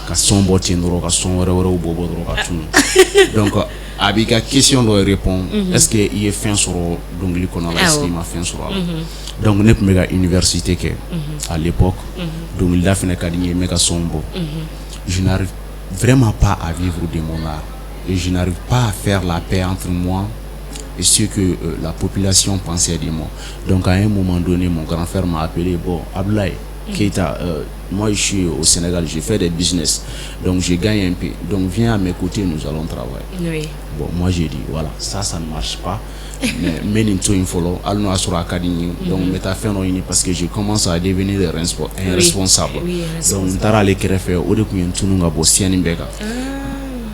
Ka son bɔ ten dɔrɔn, ka son wɛrɛ wɛrɛw bɔ bɔ dɔrɔn ka tunu. Donc a b'i ka question dɔ répond: est-ce que i ye fɛn sɔrɔ dɔnkili kɔnɔ la, est-ce que i ma fɛn sɔrɔ a la? Donc ne tun bɛ ka université kɛ à l'époque. Dɔnkilida fana ka di n ye, n bɛ ka son bɔ. Je n'arrive vraiment pas à vivre de mon art et je n'arrive pas à faire la paix entre moi et ce que la population pensait de moi. Donc à un moment donné, mon grand frère m'a appelé: bon, Abdoulaye Keita, moi je suis au Sénégal, je fais des business, donc je gagne un peu, donc viens à mes côtés, nous allons travailler. Bon, moi j'ai dit voilà, ça ne marche pas, mais n bɛ nin to yen fɔlɔ, hali n'o y'a sɔrɔ a ka di n ye. Donc n bɛ taa fɛn dɔ ɲini parce que je commence à devenir un responsable. Donc n taara ale kɛrɛfɛ, o de tun ye n tunu ka bɔ scène bɛɛ kan.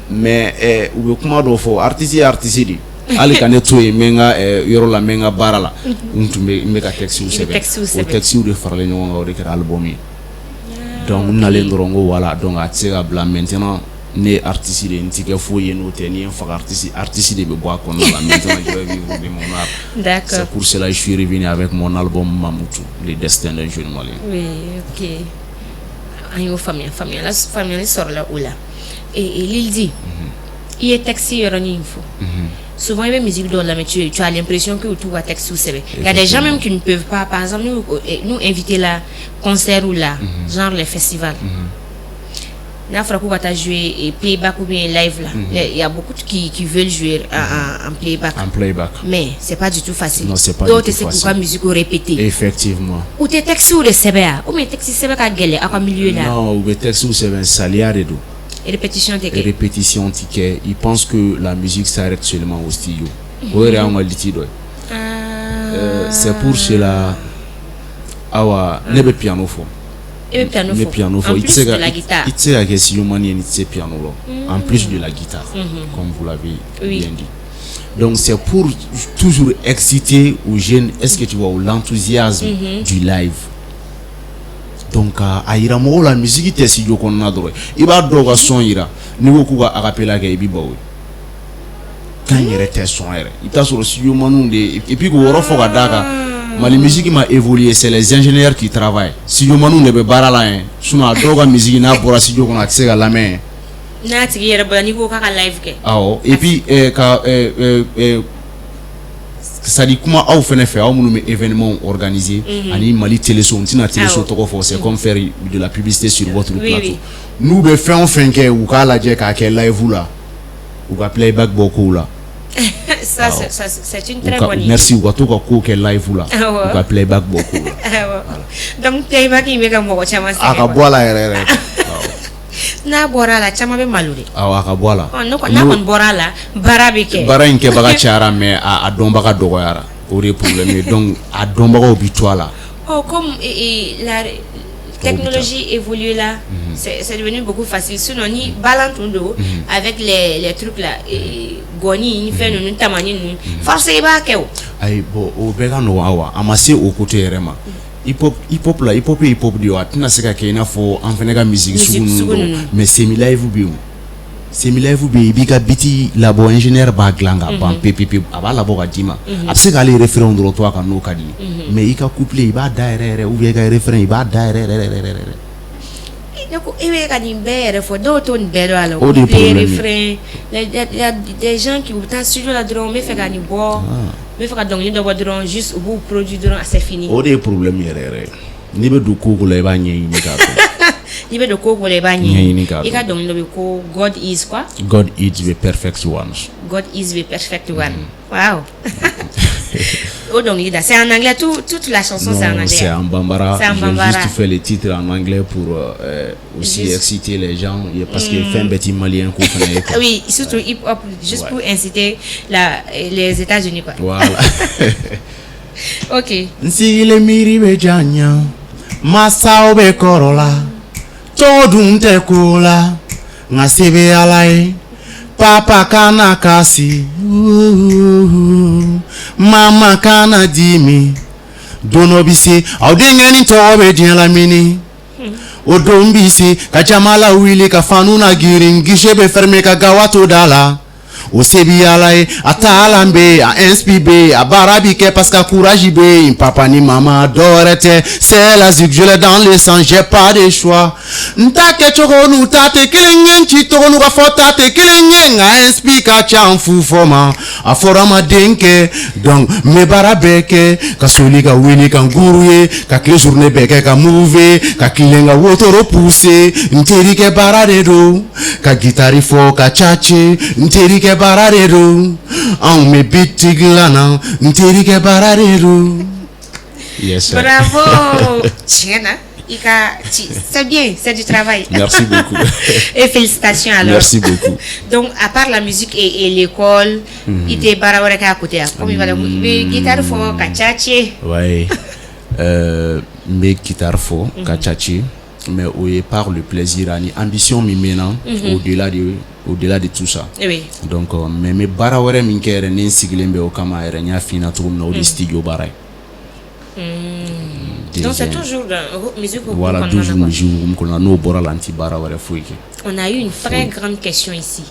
Mais u bɛ kuma dɔw fɔ, artiste ye artiste de. Hali ka ne to yen, n bɛ n ka yɔrɔ la, n bɛ n ka baara la, n tun bɛ, n bɛ ka textes sɛbɛn. O textes de faralen ɲɔgɔn kan, o de kɛra album ye. Donc n nalen dɔrɔn, n ko voilà, donc a tɛ se ka bila maintenant. Ne ye artiste de ye, n ti kɛ foyi ye n'o tɛ. N'i ye n faga, artiste, artiste de bɛ bɔ a kɔnɔna la. Maintenant je vais vivre de mon art. C'est pour cela que je suis revenu avec mon album Mamoutou, le destin d'un jeune malien. Oui, ok, an y'o faamuya, faamuyala, faamuyali sɔrɔla o la. Et Lil D, i ye texte yɔrɔnin in fɔ. Souvent i bɛ musique dɔw lamɛn, tu as l'impression que u t'u ka texte sɛbɛn. Il y a des gens même qui ne peuvent pas, par exemple nous inviter la concert ou là, genre les festivals, n'a fɔra k'u ka taa jouer playback ou bien live là, il y a beaucoup qui veulent jouer en playback. En playback. Mais c'est pas du tout facile. Non, c'est pas dɔw du tɛ tout se k'u ka facile. Musique répéter. Effectivement. U tɛ texte de sɛbɛn wa, ou bien texte sɛbɛn ka gɛlɛn aw ka milieu la? Non, u bɛ texte sɛbɛn, saliya de don. Répétition tɛ kɛ. Répétition ti kɛ. Ils pensent que la musique s'arrête seulement au studio. O yɛrɛ y'anw ka lutte dɔ ye. C'est pour cela, awa, ne bɛ piano fɔ. E bɛ piano n bɛ fɔ. Piano fɔ. En I tɛ plus se de ka la guitare. I tɛ se ka kɛ studio man ye n'i tɛ se piano la, en plus de la guitare, comme vous l'avez bien dit. Donc c'est pour toujours exciter aux jeunes, est-ce que tu vois, l'enthousiasme du live. Donc a yira mɔgɔw la, musique tɛ studio kɔnɔna dɔrɔn ye. I b'a dɔw ka son yira, n'i ko k'u ka acapella kɛ, i b'i ban o ye. Kan yɛrɛ tɛ sɔn yɛrɛ. I bɛ taa sɔrɔ studio maniw de. Et puis k'o yɔrɔ fɔ ka d'a kan, Mali musique ma évolué, c'est les ingénieurs qui travaillent. Studio maniw de bɛ baara la yen. Sinon a dɔw ka musique, n'a bɔra studio kɔnɔ, a tɛ se ka lamɛn. N'a tigi yɛrɛ bɔra, n'i ko k'a ka live kɛ. Awɔ, et puis ka c'est à dire kuma aw fɛnɛ fɛ, aw minnu bɛ événement organiser ani Mali téléso, n tɛna téléso tɔgɔ fɔ, c'est comme faire de la publicité sur votre plateau. N'u bɛ fɛn o fɛn kɛ, u k'a lajɛ k'a kɛ live la, u ka playback bɔ kow la. Ça, c'est une U très ka bonne idée. Merci, u ka to ka kow kɛ live la, u ka playback bɔ kow la. Awɔ. Donc playback in bɛ ka mɔgɔ caman A sɛgɛn ka quoi. Bɔ a la yɛrɛ yɛrɛ, awɔ. N'a bɔra a la, caman bɛ malo dɛ. Awɔ, a ka bɔ a la. Ɔ, n'a kɔni bɔra a la, baara bɛ kɛ. Baara in kɛbaga cayara, mais a dɔnbaga dɔgɔyara, o de ye problème ye. Donc a dɔnbagaw bi to a la. Oh, comme la Technologie évolue là, c'est devenu beaucoup facile. Sinon ni balan tun don avec les trucs là, gɔni ni fɛn ninnu, tamani ninnu, forcé i b'a kɛ o. Ayi, bon, o bɛɛ ka nɔgɔn. Awa, a ma se o côté yɛrɛ ma. Hip hop, hip hop la, hip hop ye hip hop de ye. A tɛna se ka kɛ i n'a fɔ an fana ka musique sugu ninnu don, mais semi live bɛ yen o. Semi live bɛ yen, i b'i ka beat labɔ, ingénieur b'a dilan ka ban pewu pewu, a b'a labɔ ka d'i ma. A bɛ se k'ale refrain dɔrɔn to a kan n'o ka di ye, mais i ka couplet, i b'a da yɛrɛ yɛrɛ, ou bien i ka refrain, i b'a da yɛrɛ yɛrɛ yɛrɛ yɛrɛ. Ne ko e bɛ ka nin bɛɛ yɛrɛ fɔ, dɔw t'o nin bɛɛ dɔn a la. O de ye problème ye. Refrain, il y a des gens qui u bɛ taa studio la dɔrɔn, n bɛ fɛ ka nin bɔ, n bɛ fɛ ka dɔnkili dɔ bɔ dɔrɔn, juste u b'u produit dɔrɔn, c'est fini. O de ye problème yɛrɛ yɛrɛ ye. N'i bɛ don ko o ko la, i b'a ɲɛɲini k'a dɔn. N'i bɛ don ko o ko la, i b'a ɲɛɲini k'a ɲɛɲini. I ka dɔn. dɔnkili dɔ bɛ ko God is quoi? God is the perfect one. God is the perfect one. Wow. O dɔnkili da, c'est en anglais, toute la chanson, c'est en Non, anglais. c'est en bambara. C'est en J'ai bambara. juste fait les titres en anglais pour aussi exciter les gens parce que fɛn bɛɛ ti malien ko fana ye quoi. Oui, surtout hip hop, juste pour inciter les États-Unis, quoi. Voilà. Ok. N sigilen miiri bɛ janya, masaw bɛ kɔrɔ la, tɔgɔ dun tɛ ko la, nka se bɛ Ala ye. Papa kana kasi, mama kana dimi, don dɔ bi se, aw denkɛnin tɔgɔ bɛ diɲɛ lamini. O don bi se ka jama lawuli, ka fanu na girin, guichet bɛ fermer, ka gawa to da la. O se bi Ala ye, a taalan bɛ yen, a inspi bɛ yen, a baara bi kɛ parce que a courage bɛ yen. Papa ni mama, dɔwɛrɛ tɛ, c'est la zik, je l'ai dans le sang, j'ai pas de choix. N ta kɛcogo n'u ta tɛ kelen ye, n ci cogo n'u ka fɔta tɛ kelen ye, nka inspi ka ca n fu fɔ ma. A fɔra ma den kɛ, donc n bɛ baara bɛɛ kɛ, ka soli ka wuli, ka n guru ye, ka tile journée bɛɛ kɛ ka move, ka tilen ka wotoro pousser. N terikɛ baara de don, ka gitari fɔ, ka cace. N terikɛ baara de don, anw bɛ beat dilan na. N terikɛ baara de don. Yes, sir. Bravo. Tiɲɛ na, i ka c'est bien, c'est du travail. Merci beaucoup. Et félicitations alors. Merci beaucoup. Donc, à part la musique et l'école, i tɛ baara wɛrɛ kɛ à côté, comme i b'a dɔn, i bɛ guitare fɔ ka cace. Ouais. N bɛ guitare fɔ ka cace, mais o ye par le plaisir ani ambition min bɛ n na au-delà de tout ça. Donc mais n bɛ baara wɛrɛ min kɛ yɛrɛ, ni n sigilen bɛ o kama yɛrɛ, n y'a f'i ɲɛna cogo min na, o de ye studio baara ye. Donc c'est toujours dans musique hukumu Voilà, kɔnɔna na, toujours quoi. Musique hukumu kɔnɔna. N'o bɔra la, n ti baara wɛrɛ foyi kɛ. On a eu une très grande question ici.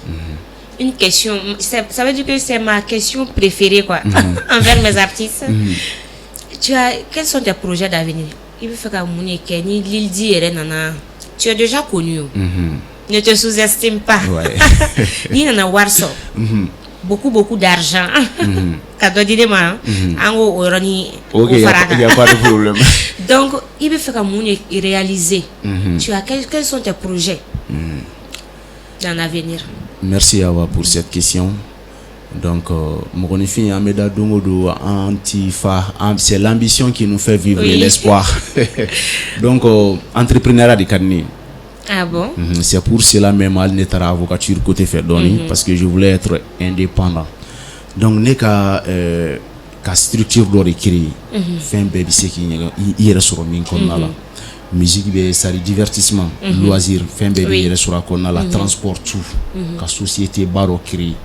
Une question, ça veut dire que c'est ma question préférée, quoi, envers mes artistes. Quels sont tes projets d'avenir? I bɛ fɛ ka mun de kɛ ni Lil D yɛrɛ nana? Tu es déjà connu, o. Ne te sous-estime pas. N'i nana wari sɔrɔ, beaucoup, beaucoup d'argent, ka dɔ di ne ma, an k'o o yɔrɔnin Ok, o y fara a a, kan. y a pas de problème. Donc, i bɛ fɛ ka mun de réaliser? Tu as quels, quels sont tes projets dans l'avenir? Merci Awa pour cette question. Donc, mɔgɔninfin, an bɛ da don o don, an ti fa, c'est l'ambition qui nous fait vivre et l'espoir. Donc, entrepreneuriat de ka di ne ye. Ah bon? C'est pour cela même hali ne taara avocature côté fɛ dɔɔni, parce que je voulais être indépendant. Donc ne ka structure dɔ de créer, fɛn bɛɛ bɛ se k'i ɲɛgɛn i yɛrɛ sɔrɔ min kɔnɔna la. Musique bɛ, c'est à dire divertissement, loisir, fɛn bɛɛ b'i yɛrɛ sɔrɔ a kɔnɔna la, transport, tout. Ka société ba dɔ créer,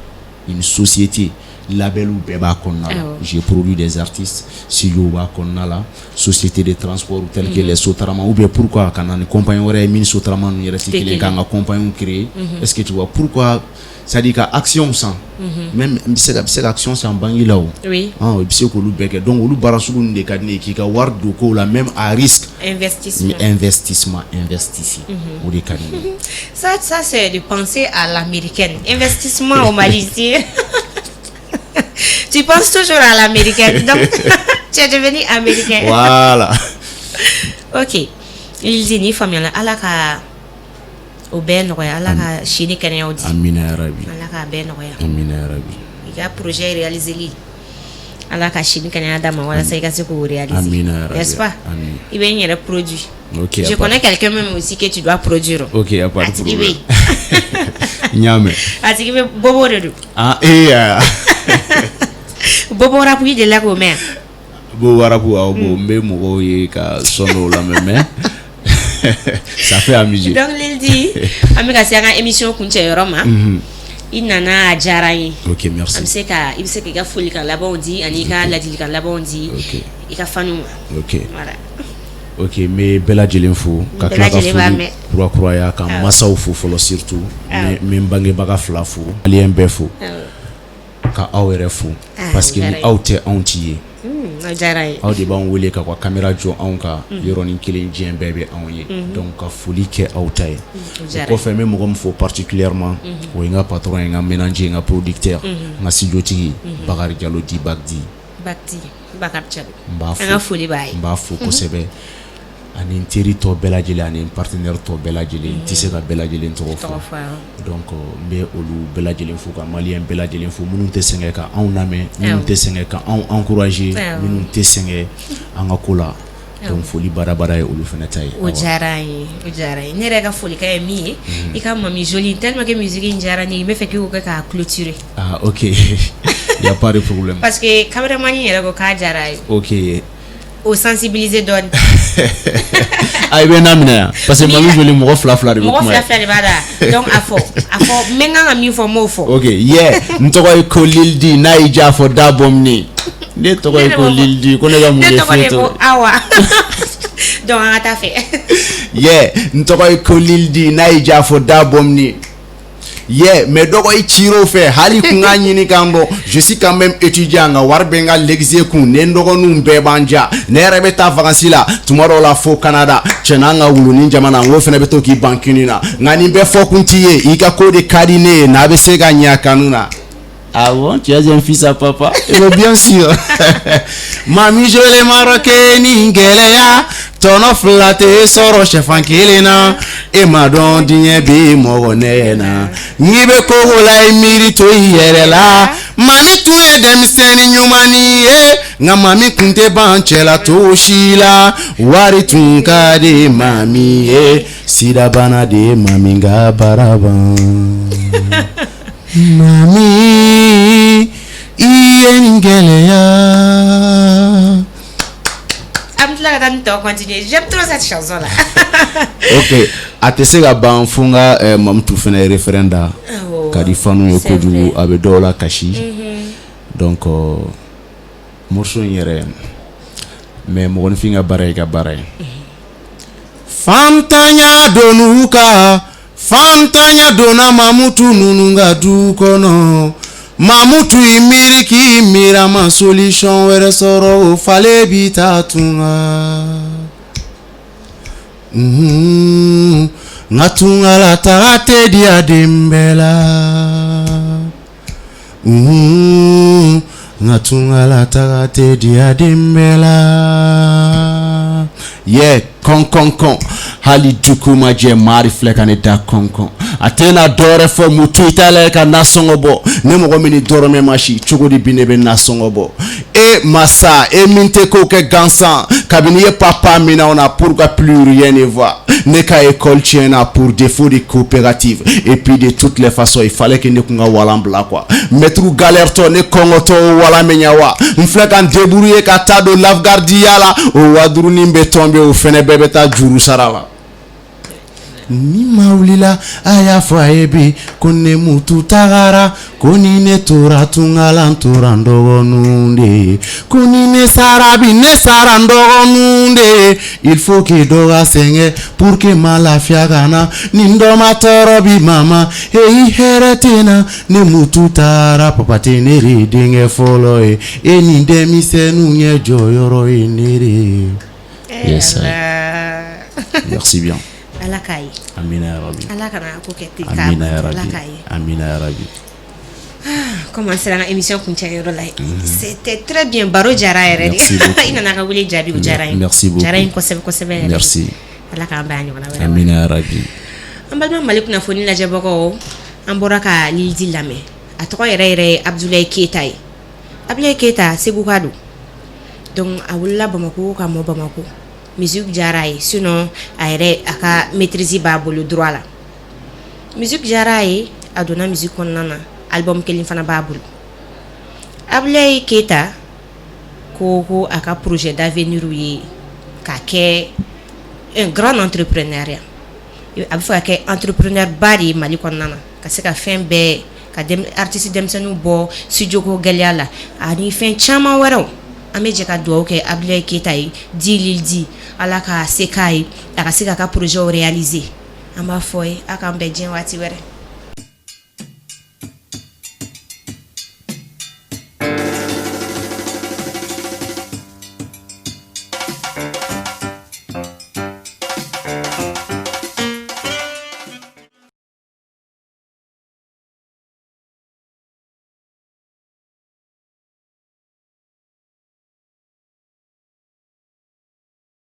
une société, label bɛɛ b'a kɔnɔna la. J'ai produit des artistes, studio b'a kɔnɔna la, société de transport telle que les Sotrama, ou bien pourquoi ka na ni compagnie wɛrɛ ye min ni Sotrama ninnu yɛrɛ tɛ kelen ye, k'an ka compagnie créer. Est-ce que tu vois pourquoi? C'est-à-dire ka action san, même n bɛ se ka action san banque la o. Ah, i bɛ se k'olu bɛɛ kɛ. Donc olu baara sugu ninnu de ka di ne ye, k'i ka wari don kow la, même à risque. Investissement. Investissement, investissez, o de ka di ne ye. Ça c'est de penser à l'américaine. Investissement au Mali ici. Tu penses toujours à l'américaine. Donc, tu es devenu américain. Voilà. Ok. Lil D, ni faamuyala, Ala ka o bɛɛ nɔgɔya, Ala ka si ni kɛnɛyaw di. Amina ya rabi. Ala k'a bɛɛ nɔgɔya. Amina ya rabi. I ka projet réaliser li, Ala ka si ni kɛnɛya d'a ma walasa i ka se k'o réaliser. Amina ya rabi. N'est-ce pas? Amin. I bɛ n yɛrɛ produit. Ok, y a Je pas connais quelqu'un même aussi que tu dois produire. Ok, y a pas de A tigi bɛ problème. Yen. N y'a mɛn. A tigi bɛ bobo de don. Ah, eh. Bobo rap, i delila k'o mɛn? Bobo rap, awɔ, bon, n bɛ mɔgɔw ye ka son dɔw lamɛn, mais Ça fait amuser. Donc Lil D, an bɛ ka se an ka émission kuncɛ yɔrɔ ma. I nana, a diyara n ye. Ok, merci. An bɛ se ka i bɛ se k'i ka folikan labanw di ani i ka ladilikan labanw di i ka faniw ma. Ok. Voilà. Ok, n bɛ bɛɛ lajɛlen fo ka Bɛɛ tila ka lajɛlen b'a foli mɛn. kurakuraya ka masaw fo fɔlɔ, surtout n bɛ n bangebaga fila fo, maliyɛn bɛɛ fo, ka aw yɛrɛ fo, parce O que ni diyara n ye. aw tɛ, anw t'i ye. O diyara n ye. Aw de b'an wele ka ka caméra jɔ anw kan yɔrɔnin kelen, diɲɛ bɛɛ bɛ anw ye. Donc ka foli kɛ aw ta ye. O O diyara n ye. kɔfɛ, n bɛ mɔgɔ min fo particulièrement, o ye n ka patron ye, n ka manager, n ka producteur, n ka studio tigi, Bakari Jalo dit Bagdi. Bakti Bakari Jalo. N b'a fo. An ka foli b'a ye. N b'a fo kosɛbɛ, ani n teri tɔ bɛɛ lajɛlen, ani n partenaire tɔ bɛɛ lajɛlen. N tɛ se ka bɛɛ lajɛlen tɔgɔ fɔ. Tɔgɔ fɔ, awɔ. Donc n bɛ olu bɛɛ lajɛlen fo, ka maliyɛn bɛɛ lajɛlen fo, minnu tɛ sɛgɛn ka anw lamɛn, minnu tɛ sɛgɛn ka anw encourager, minnu tɛ sɛgɛn an ka ko la. Donc foli baarabara ye olu fana ta ye. O diyara an ye, o diyara an ye. Ne yɛrɛ ka folikan ye min ye, i ka Mami Jolie, tellement que musique in diyara ne ye, n bɛ fɛ k'i k'o kɛ k'a clôturer. Ah ok, y a pas de problème. Parce que cameraman yɛrɛ ko k'a diyara a ye. Ok. O sensibiliser dɔɔni. Ah, i bɛ n'a minɛ yan, parce que Mami Jolie, mɔgɔ fila fila de bɛ Mɔgɔ kuma. fila fila de b'a la, donc a fɔ n bɛ n kan ka min fɔ, n b'o fɔ. Ok, yeah, n tɔgɔ ye ko Lil D, n'a y'i diya fɔ da bɔ ne ne tɔgɔ ye ko Lil D, ko ne ka mun Ne de tɔgɔ de f'i ye? ko Awa, donc an ka taa fɛ. Yeah, n tɔgɔ ye ko Lil D, n'a y'i diya fɔ da bɔ ne. Yeah, mais dɔgɔ i cir'o fɛ, hali kun k'a ɲini k'an dɔn. Je suis quand même étudiant, nka wari bɛ n ka l'exe kun. Ne n dɔgɔninw bɛɛ b'an ja. Ne yɛrɛ bɛ taa vacances la tuma dɔw la fo Canada. Cɛ n'an ka wulunin jamana, n ko fɛnɛ bɛ to k'i ban kini na, nka nin bɛɛ fɔ kun t'i ye. I ka ko de ka di ne ye, n'a bɛ se ka ɲɛ a kanu na. Ah bon, tu es un fils à papa? Eh bien, bien sûr. Mami Jolie Marocain ni gɛlɛya, tɔnɔ fila tɛ sɔrɔ sɛfan kelen na. E ma dɔn diɲɛ bɛ mɔgɔ nɛgɛ na. N'i bɛ koko la, i miiri to i yɛrɛ la. Mami tun ye denmisɛnnin ɲumannin ye, nka mami tun tɛ ban cɛla cogo si la. Wari tun ka di mami ye, sidabana de ye mami ka baara ban. Mami, i ye nin gɛlɛya. An bɛ tila ka taa nin tɔ continuer. J'aime trop cette chanson là. Ok, a tɛ se ka ban fo n ka Mamutu fɛnɛ refrain da. Ka di fanu ye kojugu, a bɛ dɔw la kasi. Donc morceau in yɛrɛ, mais mɔgɔninfin ka baara ye ka baara ye. Fantanya donn'u ka, fantanya donna Mamutu ninnu ka du kɔnɔ. Mamutu i miiri k'i miiri, a ma solution wɛrɛ sɔrɔ, o falen bi taa tunga. Nka tunga la taga tɛ diya den bɛɛ la. Nka tunga la taga tɛ diya den bɛɛ la. Ye kɔn kɔn kɔn, hali dugu ma jɛ, mari filɛ ka ne da kɔn kɔn. A tɛna dɔwɛrɛ fɔ, mutu i t'a lajɛ ka nasɔngɔ bɔ. Ne mɔgɔ min ni dɔrɔmɛ ma si cogo di bi, ne bɛ nasɔngɔ bɔ. E masa, e min tɛ ko kɛ gansan, kabini ye papa minɛ o na, pourquoi plus rien ne va? Ne ka école tiɲɛna pour défaut de coopérative. Et puis de toutes les façons, il fallait que ne kun ka walan bila quoi. Maître galère tɔ, ne kɔngɔtɔ, o walan bɛ ɲɛ wa? N filɛ ka n débrouiller ka taa don Lafigardiya la, o wa duurunin bɛ tomber, o fɛnɛ bɛɛ bɛ taa juru sara la. Ni ma wulila, a y'a fɔ a ye bi ko ne mutu tagara, ko ni ne tora tungala, n tora n dɔgɔninw de ye, ko ni ne sara bi, ne sara n dɔgɔninw de ye. Il faut que dɔ ka sɛgɛn pour que ma lafiya ka na. Ni dɔ ma tɔɔrɔ bi, mama e hɛrɛ tɛ na. Ne mutu taara, papa tɛ, ne de ye denkɛ fɔlɔ ye. E ni denmisɛnninw ɲɛ jɔyɔrɔ ye ne de ye. Yes, merci bien. Ala k'a ye. Amina ya Rabbi. Ala kana ko kɛ ten. Amina ya Ala Rabbi. k'a ye. Amina ya Rabbi. Comme an sera an ka émission kuncɛyɔrɔ la ye, c'était très bien, baro diyara yɛrɛ de. Merci beaucoup. I nana ka wele jaabi, o diyara n ye. Merci beaucoup. Diyara n ye kosɛbɛ kosɛbɛ yɛrɛ de. Merci. Ala k'an bɛn a ɲɔgɔnna wɛrɛ ma. Amina ya Rabbi. An balima Mali kunnafoni lajɛbagaw, an bɔra ka Lil D lamɛn. A tɔgɔ yɛrɛ yɛrɛ ye Abdoulaye Keita ye. Abdoulaye Keita, Seguka don. Donc a wolola Bamako ka mɔ Bamako. Musique diyara a ye, sinon a yɛrɛ a ka maîtrise b'a bolo droit la. Musique diyara a ye, a donna musique kɔnɔna na. Album kelen fana b'a bolo. Abdoulaye Keita ko a ka projet d'avenir ye ka kɛ un grand entrepreneur. A bɛ fɛ ka kɛ entrepreneur ba de ye Mali kɔnɔna na, ka se ka fɛn bɛɛ ka artiste denmisɛnninw bɔ studio ko gɛlɛya la ani fɛn caman wɛrɛw. An bɛ jɛ ka dugawu kɛ Abdoulaye Keita ye, dit Lil D. Ala ka se k'a ye, a ka se k'a ka projet réaliser. An b'a fɔ ye, a k'an bɛn diɲɛ waati wɛrɛ.